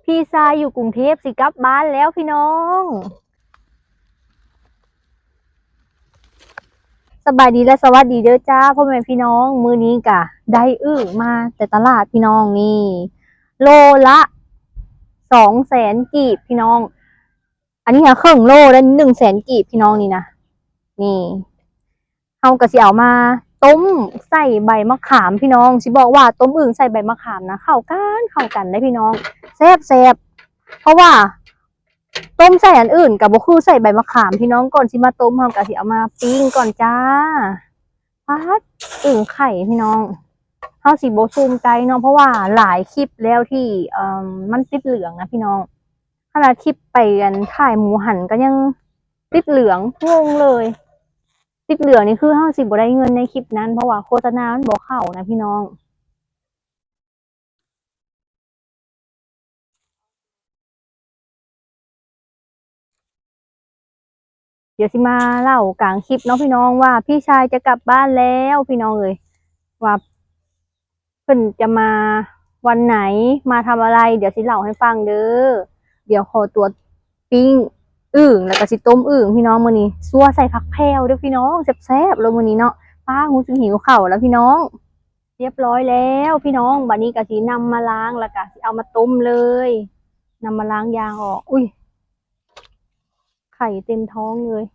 ພີ່ຊາຍຢູ່ກຸງເທບຊິກັບບ້ານແລ້ວພີ່ນ້ອງ. ສະບາຍດີ ແລະ ສະຫວັດດີເດີຈ້າ ພໍ່ແມ່ພີ່ນ້ອງ. ມື້ນີ້ກະໄດ້ອຶ່ງມາແຕ່ຕະຫຼາດພີ່ນ້ອງ. ນີ້ ໂລລະສອງແສນກີບພີ່ນ້ອງ. ອັນນີ້ຫາເຄິ່ງໂລໄດ້ ໜຶ່ງແສນກີບພີ່ນ້ອງ ນີ້ນະ. ນີ້ ເຮົາກໍຊິເອົາມາຕົ້ມໃສ່ໃບມະຂາມພີ່ນ້ອງ. ຊິບອກວ່າຕົ້ມອຶ່ງໃສ່ໃບມະຂາມນະ ເຂົ້າກັນ ເຂົ້າກັນເດ້ພີ່ນ້ອງ ແຊບໆ. ເພາະວ່າຕົ້ມໃສ່ອັນອື່ນກໍບໍ່ຄືໃສ່ໃບມະຂາມພີ່ນ້ອງ. ກ່ອນຊິມາຕົ້ມ ເຮົາກໍຊິເອົາມາປີ້ງກ່ອນຈ້າ. ປາດ ອຶ່ງໄຂ່ພີ່ນ້ອງ. ເຮົາຊິບໍ່ຊູມໃກ້ເນາະ ເພາະວ່າຫຼາຍຄລິບແລ້ວທີ່ ເອີ່ມ ມັນຕິດເຫຼືອງນະພີ່ນ້ອງ. ຂະໜາດຄລິບໄປ ອັນ ຂາຍໝູຫັນກໍຍັງຕິດເຫຼືອງ ງົງເລີຍ. ຕິດເຫຼືອງນີ້ຄືເຮົາຊິບໍ່ໄດ້ເງິນໃນຄລິບນັ້ນ ເພາະວ່າໂຄສະນາມັນບໍ່ເຂົ້ານະພີ່ນ້ອງ. ດຽວຊິມາເລົ່າກາງຄລິບເນາະພີ່ນ້ອງ ວ່າພີ່ຊາຍຈະກັບບ້ານແລ້ວພີ່ນ້ອງເອີຍ ວ່າເພິ່ນຈະມາວັນໃດ ມາທຳອະໄລ ດຽວຊິເລົ່າໃຫ້ຟັງເດີ. ດຽວຂໍຕົວປີ້ງອຶ່ງ ແລ້ວກໍຊິຕົ້ມອຶ່ງພີ່ນ້ອງ. ມື້ນີ້ຊົ່ວໃສ່ຜັກແພວເດີພີ່ນ້ອງ ແຊບໆ ໂລດມື້ນີ້ເນາະ. ປ້າ ຮູ້ສຶກຫິວເຂົ້າແລ້ວພີ່ນ້ອງ. ຮຽບຮ້ອຍແລ້ວພີ່ນ້ອງ. ບາດນີ້ກໍຊິນຳມາລ້າງ ແລ້ວກໍຊິເອົາມາຕົ້ມເລີຍ. ນຳມາລ້າງຢາງອອກ. ອຸ້ຍ ໄຂ່ເຕັມທ້ອງເລີຍ.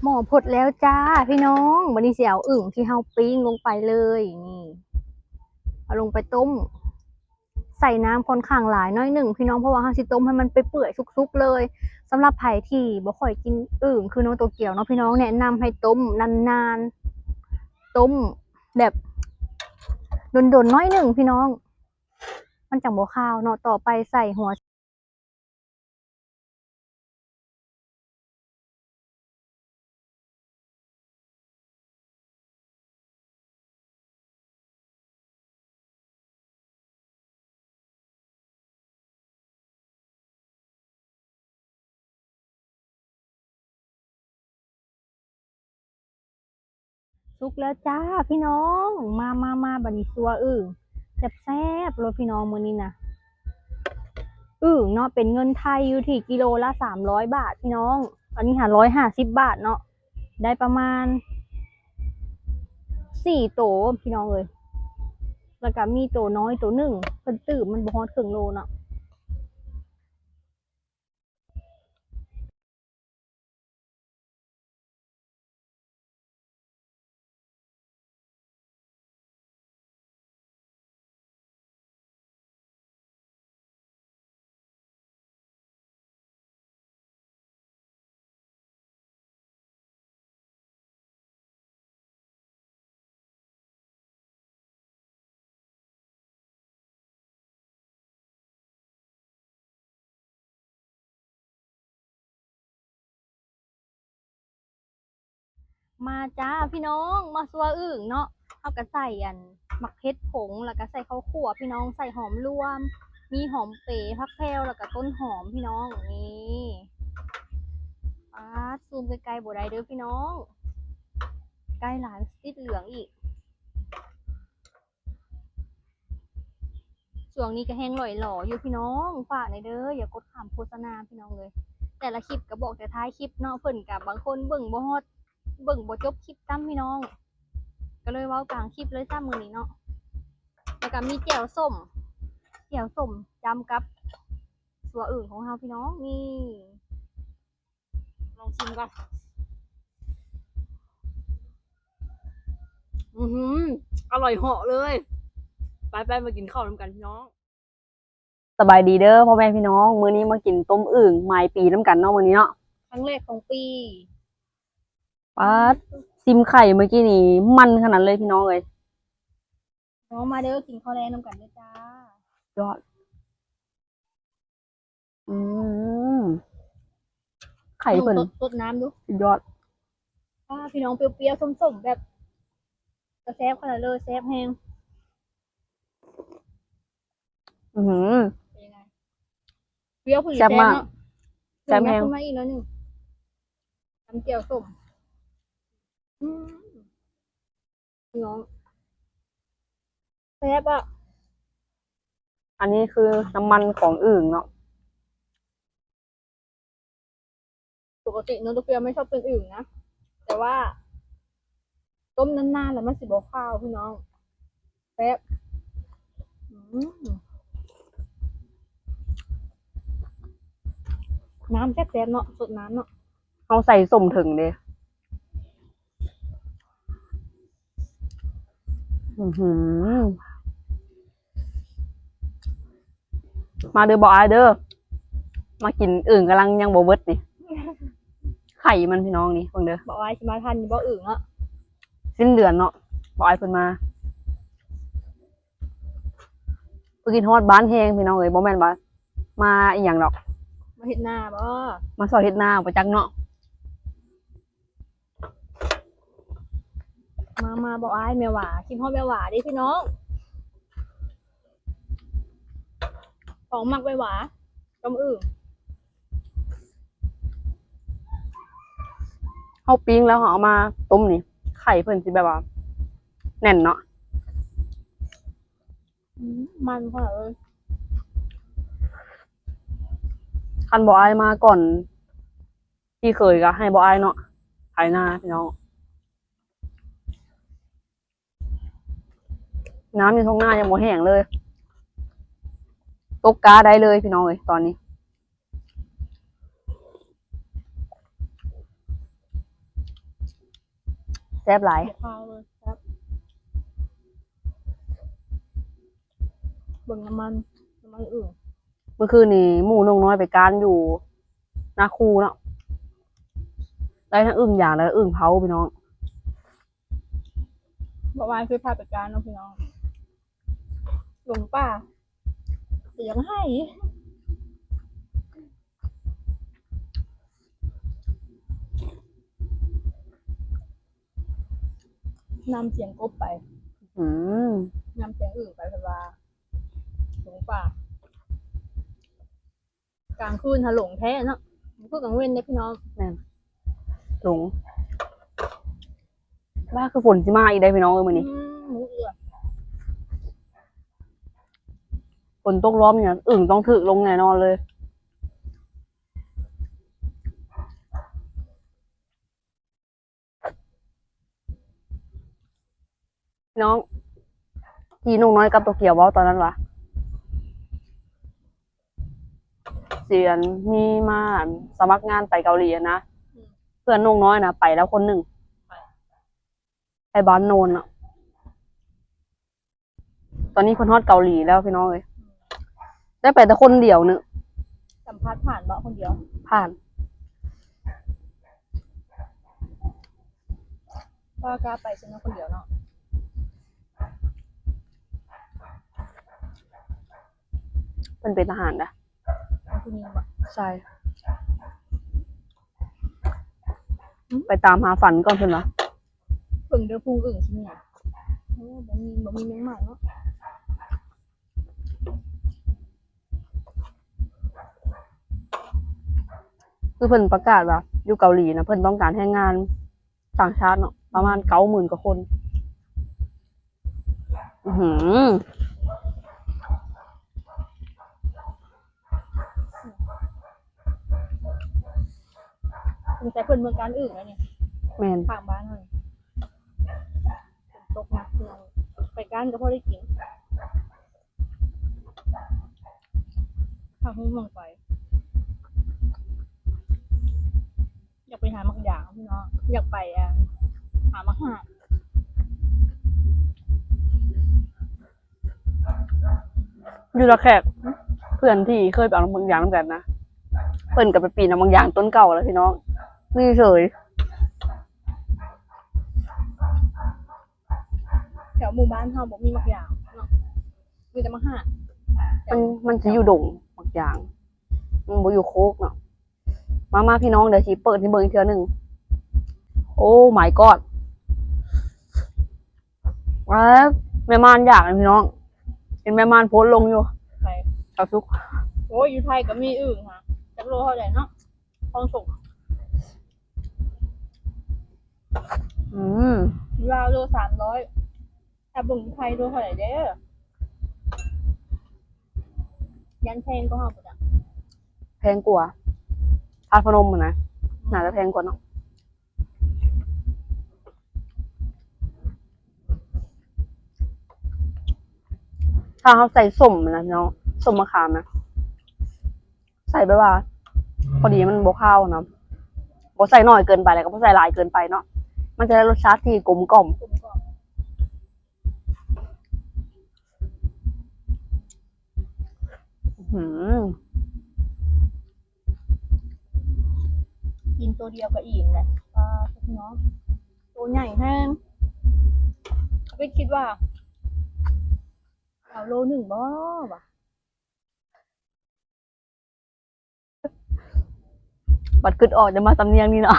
ໝໍ້ພົດແລ້ວຈ້າພີ່ນ້ອງ. ບາດນີ້ຊິເອົາອຶ່ງທີ່ເຮົາປີ້ງລົງໄປເລີຍ. ນີ້ ເອົາລົງໄປຕົ້ມ ໃສ່ນ້ຳຂ້ອນຂ້າງຫຼາຍໜ້ອຍໜຶ່ງພີ່ນ້ອງ ເພາະວ່າເຮົາຊິຕົ້ມໃຫ້ມັນເປື່ອຍໆ ສຸກໆ ເລີຍ. ສຳລັບໃຜທີ່ບໍ່ຄ່ອຍກິນອຶ່ງຄືນ້ອງໂຕກຽວເນາະພີ່ນ້ອງ ແນະນຳໃຫ້ຕົ້ມນານໆ ຕົ້ມແບບດົນໆ ໜ້ອຍໜຶ່ງພີ່ນ້ອງ ມັນຈັ່ງບໍ່ຄາວເນາະ. ຕໍ່ໄປໃສ່ຫົວ ສຸກແລ້ວຈ້າພີ່ນ້ອງ. ມາ ມາ ມາ ບາດນີ້ຊົ່ວອຶ່ງແຊບໆ ໂລດພີ່ນ້ອງ. ມື້ນີ້ນະ ອຶ່ງເນາະ ເປັນເງິນໄທຢູ່ທີ່ກິໂລລະສາມຮ້ອຍບາດພີ່ນ້ອງ. ອັນນີ້ຫາຮ້ອຍຫ້າສິບບາດເນາະ. ໄດ້ປະມານສີ່ໂຕພີ່ນ້ອງເອີຍ ແລ້ວກະມີໂຕນ້ອຍໂຕໜຶ່ງ ເພິ່ນຕື່ມມັນບໍ່ຮອດເຄິ່ງໂລເນາະ. ມາຈ້າພີ່ນ້ອງ ມາຊົ່ວອຶ່ງເນາະ. ເຮົາກະໃສ່ອັນໝາກເຜັດຜົງ ແລ້ວກະໃສ່ເຂົ້າຂົ້ວພີ່ນ້ອງ ໃສ່ຫອມລວມ ມີຫອມເປ ຜັກແພວ ແລ້ວກະຕົ້ນຫອມພີ່ນ້ອງ. ນີ້ ປາດ ຊູມໃກ້ໆ ບໍ່ໄດ້ເດີພີ່ນ້ອງ ໃກ້ຫຼາຍຊິຕິດເຫຼືອງອີກ. ຊ່ວງນີ້ກໍແຮງຫຼອຍຫຼໍຢູ່ພີ່ນ້ອງ ຝາກແດ່ເດີ ຢ່າກົດຂ້າມໂຄສະນາພີ່ນ້ອງເອີຍ. ແຕ່ລະຄລິບກໍບອກແຕ່ທ້າຍຄລິບເນາະ ເພິ່ນກໍບາງຄົນເບິ່ງບໍ່ຮອດ ເບິ່ງບໍ່ຈົບຄລິບຊ້ຳພີ່ນ້ອງ ກໍເລີຍເວົ້າກາງຄລິບເລີຍຊ້ຳມື້ນີ້ເນາະ. ແລ້ວກໍມີແຈ່ວສົ້ມ ແຈ່ວສົ້ມຈ້ຳກັບຊົ່ວອຶ່ງຂອງເຮົາພີ່ນ້ອງ. ນີ້ ລອງຊີມກ່ອນ. ອືຫື ອະລ່ອຍເຫາະເລີຍ. ໄປໆ ມາກິນເຂົ້ານຳກັນພີ່ນ້ອງ. ສະບາຍດີເດີພໍ່ແມ່ພີ່ນ້ອງ ມື້ນີ້ມາກິນຕົ້ມອຶ່ງໝາຍປີນຳກັນເນາະ ມື້ນີ້ເນາະ ຄັ້ງແລກຂອງປີ. ປາດ ຊີມໄຂ່ມື້ກີ້ນີ້ມັນຂະໜາດເລີຍພີ່ນ້ອງເອີຍ. ນ້ອງມາເດີ ກິນເຂົ້າແລງນຳກັນເດີຈ້າ. ຍອດ. ອືມ ໄຂ່ເພິ່ນ ນ້ອງ ສົດ ສົດນ້ຳດູ. ຍອດ. ອ້າ ພີ່ນ້ອງ ປ່ຽວໆ ສົ້ມໆ ແບບ ກະແຊບຂະໜາດເລີຍ ແຊບແຮງ. ອື ເປັນຍັງໄງ? ປ່ຽວ ແຊບມາກ ເນາະ ແຊບແຮງ. ຂຶ້ນມາອີກໜ້ອຍໜຶ່ງ ຕຳແຈ່ວສົ້ມ. ອືມ ພີ່ນ້ອງ ແຊບອະ. ອັນນີ້ຄືນ້ຳມັນຂອງອຶ່ງເນາະ. ປົກກະຕິນ້ອງໂຕກຽວບໍ່ຊອບກິນອຶ່ງນະ ແຕ່ວ່າຕົ້ມນານໆ ແລ້ວມັນຊິບໍ່ຄາວ ພີ່ນ້ອງ ແຊບ. ອືມ ນ້ຳແຊບໆ ເນາະ ສົດນ້ຳເນາະ. ເຮົາໃສ່ສົ້ມເຖິງເດ້. ອື ມາເດີບໍ່ອາຍເດີ ມາກິນອຶ່ງກຳລັງຍັງບໍ່ເບິດນີ້ ໄຂ່ມັນ ພີ່ນ້ອງນີ້ ເບິ່ງເດີ. ບໍ່ອາຍຊິມາທັນຢູ່ບໍ່ອຶ່ງເນາະ ສິ້ນເດືອນເນາະ ບໍ່ອາຍເພິ່ນມາ. ເພິ່ນຄິດຮອດບ້ານແຮງ ພີ່ນ້ອງເອີຍ ບໍ່ແມ່ນວ່າມາອີ່ຫຍັງດອກ. ມາເຮັດນາບໍ່? ມາຊ່ອຍເຮັດນາບໍ່ຈັກເນາະ. ມາ ມາບໍ່ອາຍ ແມ່ຫວາ ຄິດຮອດແມ່ຫວາເດ້ພີ່ນ້ອງ. ຂອງມັກແມ່ຫວາ ກຳອຶ່ງ. ເຮົາປີ້ງແລ້ວເຮົາເອົາມາຕົ້ມນີ້ ໄຂ່ເພິ່ນຊິແບບວ່າແໜ້ນເນາະ. ອືມ ມັນຂະໜາດເລີຍ. ຄັນບໍ່ອາຍມາກ່ອນ ພີ່ເຂີຍກໍໃຫ້ບໍ່ອາຍເນາະ ໄຖນາພີ່ນ້ອງ. ນ້ຳຢູ່ທົ່ງນາຍັງບໍ່ແຫ້ງເລີຍ ຕົກກ້າໄດ້ເລີຍພີ່ນ້ອງເອີຍ ຕອນນີ້. ແຊບຫຼາຍ ບໍ່ຄາວເລີຍ ແຊບ. ເບິ່ງນ້ຳມັນ ນ້ຳມັນອຶ່ງ. ເມື່ອຄືນນີ້ໝູ່ນົງນ້ອຍໄປກ້ານຢູ່ນາຄູເນາະ ໄດ້ທັງອຶ່ງຢາງ ແລ້ວອຶ່ງເຜົາພີ່ນ້ອງ. ບໍ່ວ່າຄືພາໄປກ້ານເນາະພີ່ນ້ອງ ຫຼົງປ່າ ສຽງໄຫ້ ນຳສຽງກົບໄປ. ອືມ ນຳສຽງອຶ່ງໄປ ເພິ່ນວ່າຫຼົງປ່າ. ກາງຄືນຫາຫຼົງແທ້ເນາະ ບໍ່ຄືກາງເວັນເດ້ພີ່ນ້ອງ. ແມ່ນ ຫຼົງ ວ່າຄືຝົນຊິມາອີກໄດ໋ພີ່ນ້ອງເອີຍ ມື້ນີ້. ອືມ ຝົນຕົກລອບນີ້ອຶ່ງຕ້ອງຖືກລົງແນ່ນອນເລີຍ. ນ້ອງ ທີ່ນົງນ້ອຍກັບໂຕກຽວເວົ້າຕອນນັ້ນວ່າ ຊິອັນມີມາອັນສະໝັກງານໄປເກົາຫຼີຫັ້ນນະ. ອືມ ເພື່ອນນົງນ້ອຍນະໄປແລ້ວຄົນໜຶ່ງ ໄປ ໄປບ້ານໂນນນະ. ຕອນນີ້ເພິ່ນຮອດເກົາຫຼີແລ້ວພີ່ນ້ອງເອີຍ ໄດ້ໄປແຕ່ຄົນດຽວເນາະ. ສຳພາດຜ່ານບໍ່ຄົນດຽວ? ຜ່ານ. ບໍ່ກ້າໄປຊັ້ນເນາະ ຄົນດຽວເນາະ. ເພິ່ນເປັນທະຫານນະ. ເປັນຜູ້ຍິງບໍ່? ໃຊ່. ໄປຕາມຫາຝັນກ່ອນເພິ່ນວ່າ. ເບິ່ງເດີພຸງອຶ່ງຊິມີຫຍັງ. ໂອ້ ບໍ່ມີ ບໍ່ມີແມງເມົາເນາະ. ຄືເພິ່ນປະກາດວ່າຢູ່ເກົາຫຼີນະ ເພິ່ນຕ້ອງການແຮງງານຕ່າງຊາດເນາະ ປະມານເກົ້າໝື່ນກວ່າຄົນ. ອືຫື ສົງໄສເພິ່ນເມືອງການອຶ່ງແລ້ວນີ້. ແມ່ນ ຂ້າງບ້ານເຮົານີ້ ຝົນຕົກໜັກ ໄປການກໍພໍໄດ້ກິນ. ຫາກຮູ້ໝ່ອງໄປ ຢາກໄປຫາໝາກຢາງພີ່ນ້ອງ ຢາກໄປ ອ່າ ຫາໝາກຫາກ. ຢູ່ລະແຂກ ເພື່ອນທີ່ເຄີຍໄປເອົາໝາກຢາງນຳກັນນະ ເພິ່ນກໍໄປປີນເອົາໝາກຢາງຕົ້ນເກົ່າແລ້ວພີ່ນ້ອງ ນີ້ເສີຍ. ແຖວໝູ່ບ້ານເຮົາບໍ່ມີໝາກຢາງ ມີແຕ່ໝາກຫາດ ມັນ ມັນຊິຢູ່ດົງໝາກຢາງ ມັນບໍ່ຢູ່ໂຄກເນາະ. ມາ ມາ ພີ່ນ້ອງ ດຽວຊິເປີດໃຫ້ເບິ່ງອີກເທື່ອໜຶ່ງ. Oh my god ວ້າ ແມ່ມ່ານຢາກນະພີ່ນ້ອງ ເຫັນແມ່ມ່ານໂພສລົງຢູ່ ໃຜ? ສາວສຸກ. ໂອ້ຍ ຢູ່ໄທກໍມີອຶ່ງຫະ ຈັກໂລເທົ່າໃດເນາະ ຂອງສົມ. ອືມ ລາວໂລສາມຮ້ອຍ ຖ້າເບິ່ງຢູ່ໄທໂລເທົ່າໃດເດ້? ຢ້ານແພງກວ່າເຮົາບໍ່ຈັກ ແພງກວ່າ ທາດພະນົມຫັ້ນນະ ອືມ ໜ້າຈະແພງກວ່າເນາະ. ຖ້າເຮົາໃສ່ສົ້ມນະເນາະ ສົ້ມມະຂາມນະ ໃສ່ແບບວ່າພໍດີ ມັນບໍ່ຄາວນະ ບໍ່ໃສ່ໜ້ອຍເກີນໄປ ແລ້ວກໍບໍ່ໃສ່ຫຼາຍເກີນໄປເນາະ ມັນຈະໄດ້ລົດຊາດທີ່ກົມກ່ອມ ກົມກ່ອມ. ອືຫື ກິນໂຕດຽວກໍອີ່ມແຫຼະ ປ້າດ ພີ່ນ້ອງ ໂຕໃຫຍ່ແຮງ ເຮົາໄປຄິດວ່າເອົາໂລໜຶ່ງບໍ່ຫວາ ບັດຄິດອອກຈະມາສຳນຽງນີ້ເນາະ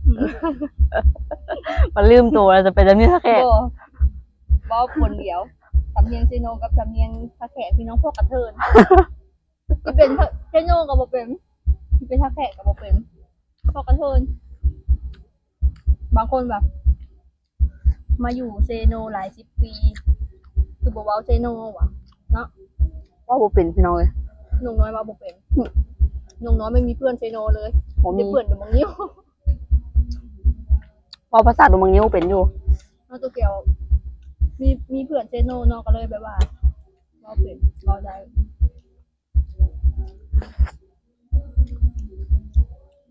ອືມ ບັດລືມໂຕແລ້ວຈະໄປສຳນຽງທ່າແຂກ ບໍ່ ເວົ້າຄົນດຽວ ສຳນຽງເຊໂນກັບສຳນຽງທ່າແຂກ ພີ່ນ້ອງ ພວກກະເທີນ ຊິເປັນເຊໂນກໍບໍ່ເປັນ ຊິເປັນທ່າແຂກກໍບໍ່ເປັນ ເພາະກະເທີນ ບາງຄົນວ່າ ມາຢູ່ເຊໂນຫຼາຍສິບປີ ຄືບໍ່ເວົ້າເຊໂນຫວາເນາະ ເວົ້າບໍ່ເປັນພີ່ນ້ອງເອີຍ ໜຸ່ມນ້ອຍເວົ້າບໍ່ເປັນ ອືມ ໜຸ່ມນ້ອຍໄມ່ມີເພື່ອນເຊໂນເລີຍ ບໍ່ມີ ມີແຕ່ເພື່ອນຢູ່ເມືອງງິ້ວ ເວົ້າພາສາຕົວເມືອງງິ້ວເປັນຢູ່ ນ້ອງໂຕກຽວ ມີ ມີເພື່ອນເຊໂນເນາະ ກໍເລີຍແບບວ່າເວົ້າເປັນ ເວົ້າໄດ້.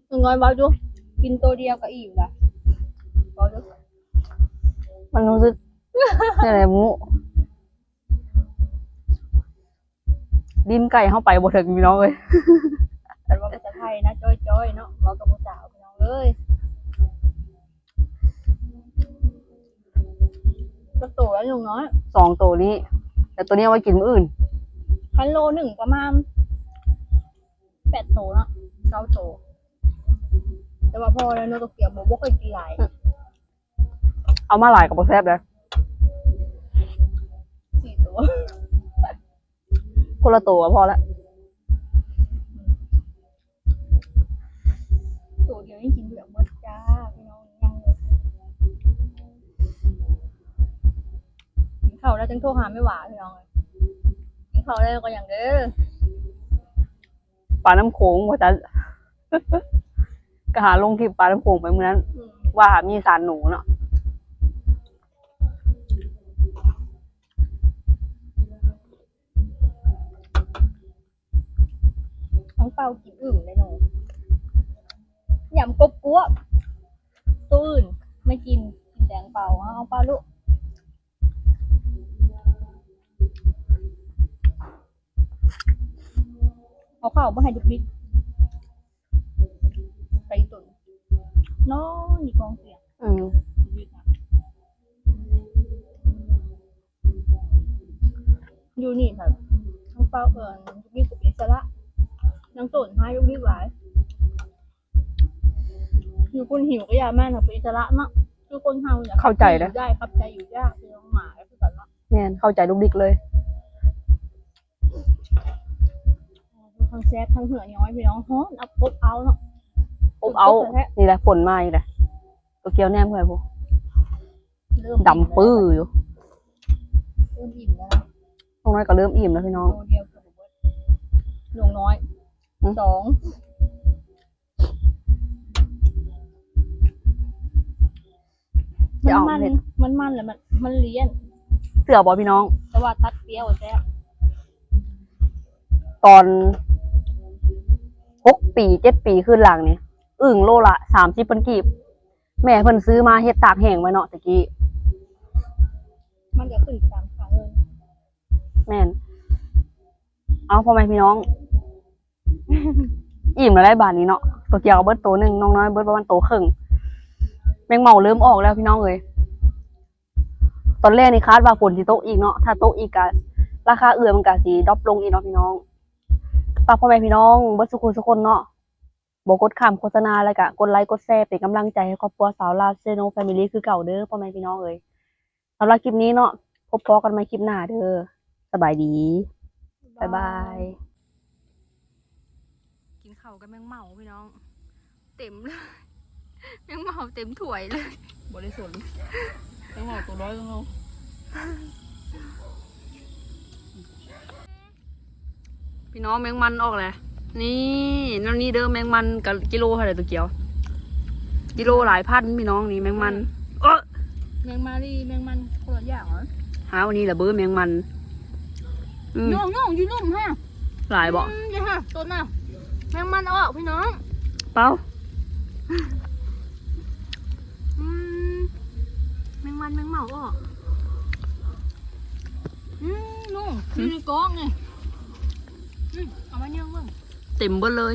ໜຸ່ມນ້ອຍເວົ້າດູ ກິນໂຕດຽວກໍອີ່ມລະ ເວົ້າດູ ມັນຮູ້ສຶກຈັ່ງໃດບໍ່ຮູ້ ດິ້ນໄກເຮົາໄປບໍ່ເຖິງພີ່ນ້ອງເອີຍ ຄັນເວົ້າພາສາໄທນະ ຈ້ອຍໆເນາະ ເວົ້າກັບຜູ້ສາວພີ່ນ້ອງເອີຍ. ຈັກໂຕແລ້ວລຸງນ້ອຍ? ສອງໂຕນີ້ ແຕ່ໂຕນີ້ເອົາໄວ້ກິນມື້ອື່ນ. ຄັນໂລໜຶ່ງປະມານແປດໂຕເນາະ ເກົ້າໂຕ ແຕ່ວ່າພໍແລ້ວເນາະ ໂຕກຽວບໍ່ ບໍ່ຄ່ອຍກິນຫຼາຍ. ອືມ ເອົາມາຫຼາຍກໍບໍ່ແຊບເດ້. ສີ່ໂຕ. ຄົນລະໂຕກໍພໍລະ ໂຕດຽວຍັງກິນບໍ່ຢາກໝົດຈ້າພີ່ນ້ອງ ຍັງ ກິນເຂົ້າແລ້ວຈັ່ງໂທຫາແມ່ຫວາພີ່ນ້ອງ ກິນເຂົ້າແລ້ວກໍຫຍັງເດີ ປານ້ຳໂຂງວ່າຊັ້ນ ກໍຫາລົງຄລິບປານ້ຳໂຂງໄປມື້ນັ້ນ ອືມ ວ່າມີສານໜູເນາະ. ອັງເປົາກິນອຶ່ມເດ້ນ້ອງ ຍຳກົບກວບ ໂຕອື່ນໄມ່ກິນ ກິນແຕ່ອັງເປົາ. ເອົາ ອັງເປົາລູກ ເອົາເຂົ້າບໍ່ໃຫ້ດຸກດິກ ໄປຕົນ ນອນຢູ່ກອງເຕີຍງ. ອືມ ຢູ່ນີ້ແບບ ທັງເປົ່າ ເອີ ລູກດິກກໍເປັນອິດສະຫຼະ ນາງໂຕນໃຫ້ລູກດິກຫຼາຍ ຢູ່ພຸ້ນຫິວກໍຢ່າ ແມ່ນເປັນອິດສະຫຼະເນາະ ຄືຄົນເຮົາ ເຂົ້າໃຈເດ້ ໄດ້ ຂັບໃຈຢູ່ຍາກ ຄືນ້ອງໝາຄືກັນເນາະ. ແມ່ນ ເຂົ້າໃຈລູກດິກເລີຍ ທັງແຊບທັງເຫື່ອຍ້ອຍ ພີ່ນ້ອງ ຮ້ອນ ອົບອົບເອົາເນາະ ອົບເອົາ ອົບເອົາແທ້ໆ. ນີ້ແຫຼະ ຝົນມາອີກແລ້ວ ໂຕກຽວແນມເຮືອນພຸ້ນ ເລີ່ມ ດຳປືຢູ່ ເລີ່ມອີ່ມແລ້ວນະ ນ້ອງນ້ອຍກໍເລີ່ມອີ່ມແລ້ວພີ່ນ້ອງ ໂຕດຽວກໍບໍ່ເບິດ ນ້ອງນ້ອຍ ຫືມ ສອງ ມັນມັນ ມັນມັນ ແລ້ວມັນ ມັນລຽນ ເຊື່ອບໍ່ພີ່ນ້ອງ ແຕ່ວ່າຕັດປ່ຽວແຊບ. ຕອນຫົກປີເຈັດປີຄືນຫຼັງນີ້ ອຶ່ງໂລລະສາມສິບພັນກີບ ແມ່ເພິ່ນຊື້ມາເຮັດຕາກແຫ້ງໄວ້ເນາະ ແຕ່ກີ້ ມັນກໍຂຶ້ນໄປຕາມຄ່າເງິນ. ແມ່ນ ເອົາ ພໍ່ແມ່ພີ່ນ້ອງ ອີ່ມແລ້ວໄດ໋ບາດນີ້ເນາະ ໂຕກຽວກໍເບິດໂຕໜຶ່ງ ນ້ອງນ້ອຍເບິດປະມານໂຕເຄິ່ງ ແມງເມົາເລີ່ມອອກແລ້ວພີ່ນ້ອງເອີຍ. ຕອນແລກນີ້ຄາດວ່າຝົນຊິຕົກອີກເນາະ ຖ້າຕົກອີກກໍ ລາຄາເອື້ອຍມັນກະຊິດຣອບລົງອີກເນາະພີ່ນ້ອງ. ຝາກພໍ່ແມ່ພີ່ນ້ອງເບິດສູ່ຜູ້ສູ່ຄົນເນາະ ບໍ່ກົດຂ້າມໂຄສະນາ ແລ້ວກະກົດໄລກົດແຊເປັນກຳລັງໃຈໃຫ້ຄອບຄົວສາວລາວ Channel Family ຄືເກົ່າເດີພໍ່ແມ່ພີ່ນ້ອງເອີຍ. ສຳລັບຄລິບນີ້ເນາະ ພົບພໍ້ກັນໃໝ່ຄລິບໜ້າເດີ. ສະບາຍດີ. ບາຍບາຍ. ກິນເຂົ້າກັບແມງເໝົາພີ່ນ້ອງ ເຕັມເລີຍ ແມງເໝົາເຕັມຖ້ວຍເລີຍ ບໍ່ໄດ້ສົນ ແມງເໝົາໂຕນ້ອຍກວ່າເຮົາ. ພີ່ນ້ອງ ແມງມັນອອກແລ້ວ. ນີ້ ແນວນີ້ເດີ ແມງມັນກະກິໂລເທົ່າໃດໂຕກຽວ? ກິໂລຫຼາຍພັນພີ່ນ້ອງ. ນີ້ແມງມັນ ເອີ ແມງມາລີ ແມງມັນຄົນລະຢ່າງເອີຍ. ຫາວນີ້ລະເບີ ແມງມັນ. ອືມ ນ້ອງໆ ຢູ່ລຸ່ມຫັ້ນ ຫຼາຍບໍ່? ອືມ ເດີຫັ້ນ ໂຕນະ ແມງມັນອອກພີ່ນ້ອງ ເປົາ. ອືມ ແມງມັນແມງເໝົາອອກ. ອືມ ນ້ອງ ຫື ຢູ່ໃນກ້ອງນີ້. ອືມ ເອົາມາຍ່າງເບິ່ງ ເຕັມເບິດເລີຍ.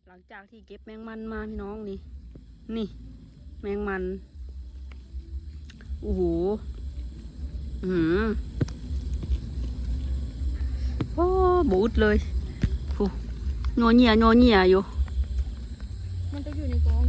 ຫຼັງຈາກທີ່ເກັບແມງມັນມາພີ່ນ້ອງ ນີ້ ນີ້ ແມງມັນ ໂອ້ໂຫ ອື ໂອ້ ບໍ່ອຶດເລີຍ ໂອ້ ຍໍ້ເຫຍື້ອ ຍໍ້ເຫຍື້ອຢູ່ ມັນຈະຢູ່ໃນກ້ອງ